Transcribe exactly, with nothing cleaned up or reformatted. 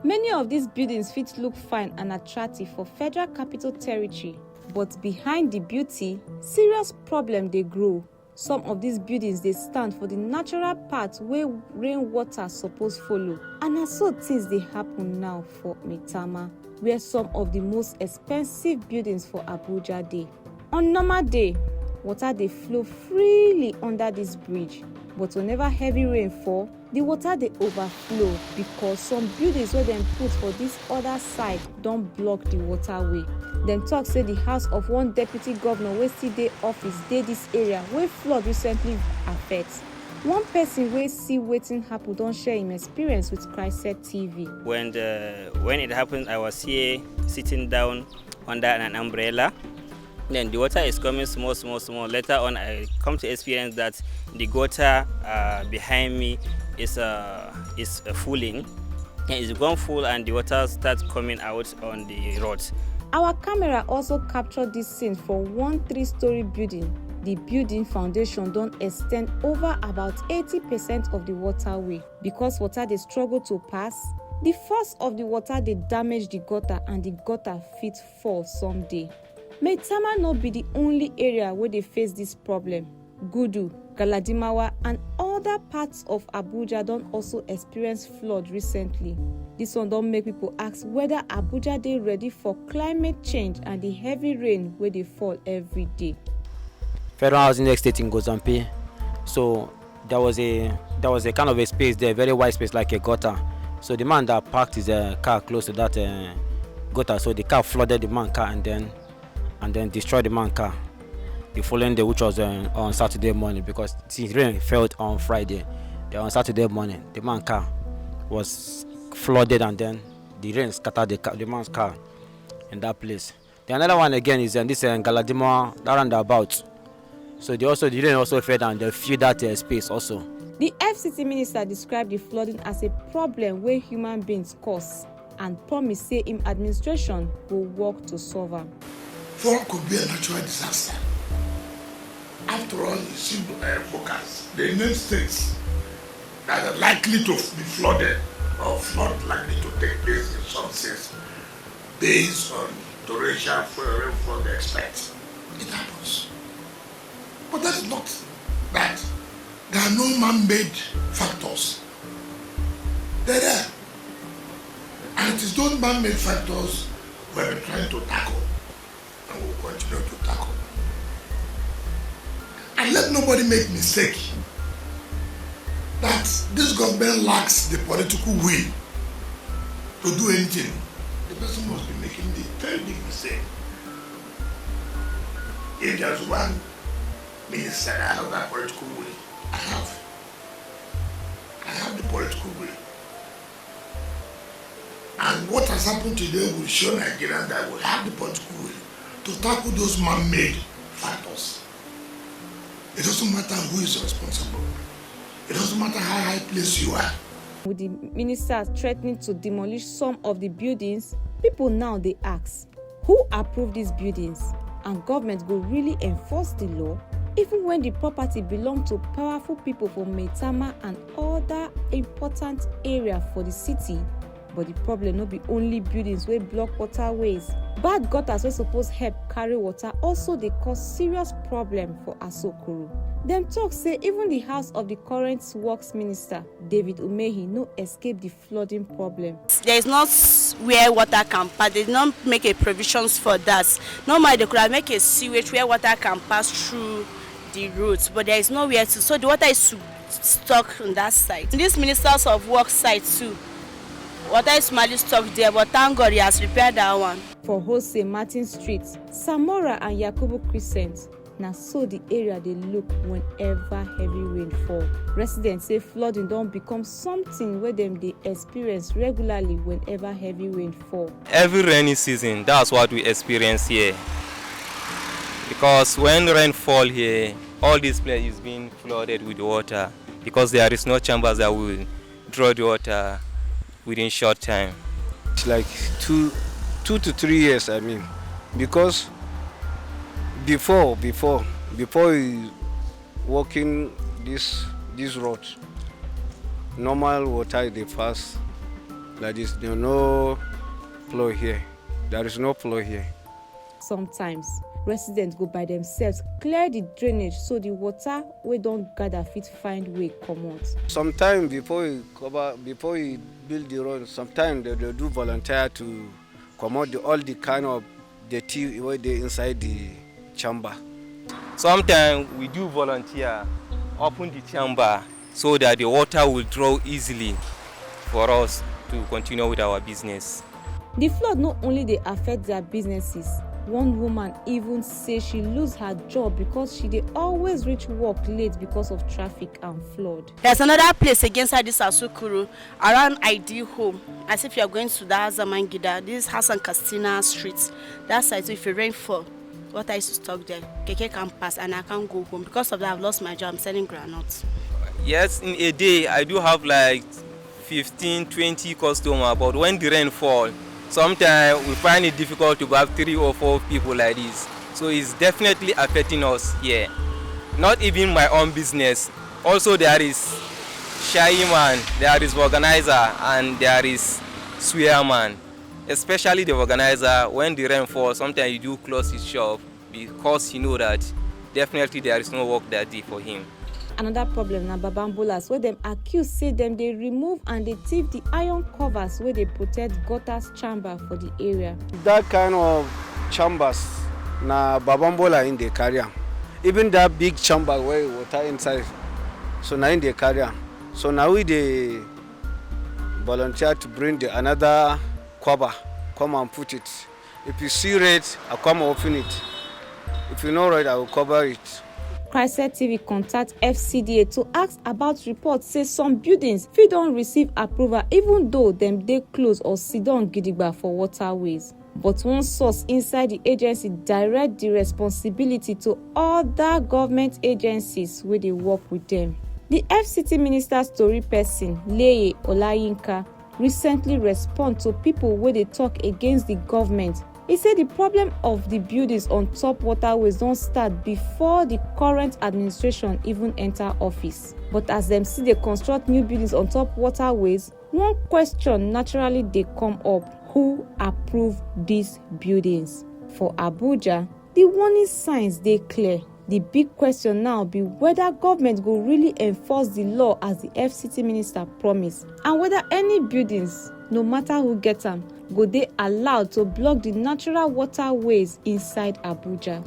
Many of these buildings fit look fine and attractive for Federal Capital Territory, but behind the beauty, serious problem dey grow. Some of these buildings dey stand for the natural path wey rainwater suppose follow, and na so things dey happen now for Maitama, where some of the most expensive buildings for Abuja dey. On normal day, water dey flow freely under this bridge, but whenever heavy rain fall, the water dey overflow because some buildings wey dem put for this other side don block the waterway. Dem talk say the house of one deputy governor wey still dey office dey this area wey flood recently affect. One person wey see wetin happen don share im experience with Christ T V. When the, when it happened, I was here sitting down under an umbrella. Then the water is coming small, small, small. Later on, I come to experience that the gutter uh, behind me is uh, is uh, fooling, and it's gone full, and the water starts coming out on the road. Our camera also captured this scene for one three-story building. The building foundation don extend over about eighty percent of the waterway. Because water dey struggle to pass, the force of the water dey damage the gutter, and the gutter fit fall someday. Maitama no be the only area wey dey face this problem. Gudu, Galadimawa, and other parts of Abuja don also experience flood recently. This one don make people ask whether Abuja dey ready for climate change and the heavy rain wey dey fall every day. Federal Housing Estate in Gozampe. So there was a there was a kind of a space there, very wide space, like a gutter. So the man that parked his uh, car close to that uh, gutter, so the car flooded the man car and then and then destroyed the man car the following day, which was uh, on Saturday morning, because the rain fell on Friday. Then on Saturday morning, the man car was flooded and then the rain scattered the, car, the man's car in that place. The another one again is um, this uh, Galadima, that roundabout. So they also the rain also fell and they filled that uh, space also. The F C T minister described the flooding as a problem wey human beings cause and promise say im administration go work to solve am. Flood could be a natural disaster. After all, you see uh, focus. They name states that are likely to be flooded or flood likely to take place in some states based on torrential rainfall they expect. It happens. But that is not that. There are no man-made factors. They're there. And it is those man-made factors we are trying to tackle and will continue to tackle. And let nobody make mistake that this government lacks the political will to do anything. The person must be making the very big mistake. If there's one minister that has that political will, I have. I have the political will. And what has happened today will show Nigerians that we have the political will to tackle those man-made factors. It doesn't matter who is responsible. It doesn't matter how high place you are. With the minister threatening to demolish some of the buildings, people now dey ask, who approve these buildings? And government go really enforce the law? Even when the property belong to powerful people for Maitama and other important area for the city, but the problem no be only buildings wey block waterways. Bad gutters wey suppose help carry water also dey cause serious problem for Asokoro. Dem talk say even the house of the current works minister, David Umehi, no escape the flooding problem. There is not where water can pass. They did not make a provisions for that. Normally, they could have make a sewage where water can pass through the roads, but there is nowhere to. So the water is to stock on that site. This ministers of work site too. Water is normally stocked there, but thank God he has repaired that one. For Jose Martin Street, Samora and Yakubu Crescent, na so the area dey look whenever heavy rain fall. Residents say flooding don become something wey dem dey experience regularly whenever heavy rain fall. Every rainy season, that's what we experience here. Because when rain fall here, all this place is being flooded with water because there is no chambers that will draw the water within short time. It's like two, two to three years, I mean, because before, before, before we walking this this road, normal water dey pass There is no, no flow here. There is no flow here. Sometimes, residents go by themselves clear the drainage so the water wey don gather fit find way comot. Sometimes before you cover, before you build the road, sometimes they, they do volunteer to comot the, all the kind of dirty wey dey inside the chamber. Sometimes we do volunteer, open the chamber so that the water will draw easily for us to continue with our business. The flood no only dey affect their businesses, one woman even say she lose her job because she dey always reach work late because of traffic and flood. There's another place against this Asukuru around I D Home. As if you're going to that Zamangida, this Hassan Kastina Street, that side. So if it rain fall, water used to stock there. Keke can't pass and I can't go home. Because of that, I've lost my job. I'm selling groundnuts. Yes, in a day, I do have like fifteen, twenty customer, but when the rain fall, sometimes we find it difficult to have three or four people like this. So it's definitely affecting us here. Not even my own business. Also, there is shy man, there is organizer, and there is swear man. Especially the organizer, when the rain falls, sometimes you do close his shop because you know that definitely there is no work that day for him. Another problem na babambolas wey dem accuse say dem dey remove and dey thief the iron covers wey dey protect gutters chamber for the area. That kind of chambers na babambola in dey carry am. Even that big chamber where water inside, so na in dey carry am. So now we dey volunteer to bring the another cover, come and put it. If you see red, I come open it. If you know red, I will cover it. Christ T V contact F C D A to ask about reports say some buildings fit don receive approval even though dem dey close or sidon gidigba for waterways. But one source inside the agency direct the responsibility to other government agencies wey dey work with them. The F C T minister's tori person, Leye Olayinka, recently respond to people wey dey talk against the government. He say the problem of the buildings on top waterways don start before the current administration even enter office. But as dem still dey construct new buildings on top waterways, one question naturally dey come up: who approve these buildings? For Abuja, the warning signs dey clear. The big question now be whether government go really enforce the law as the F C T minister promise, and whether any buildings, no matter who get am, go dey allowed to block the natural waterways inside Abuja.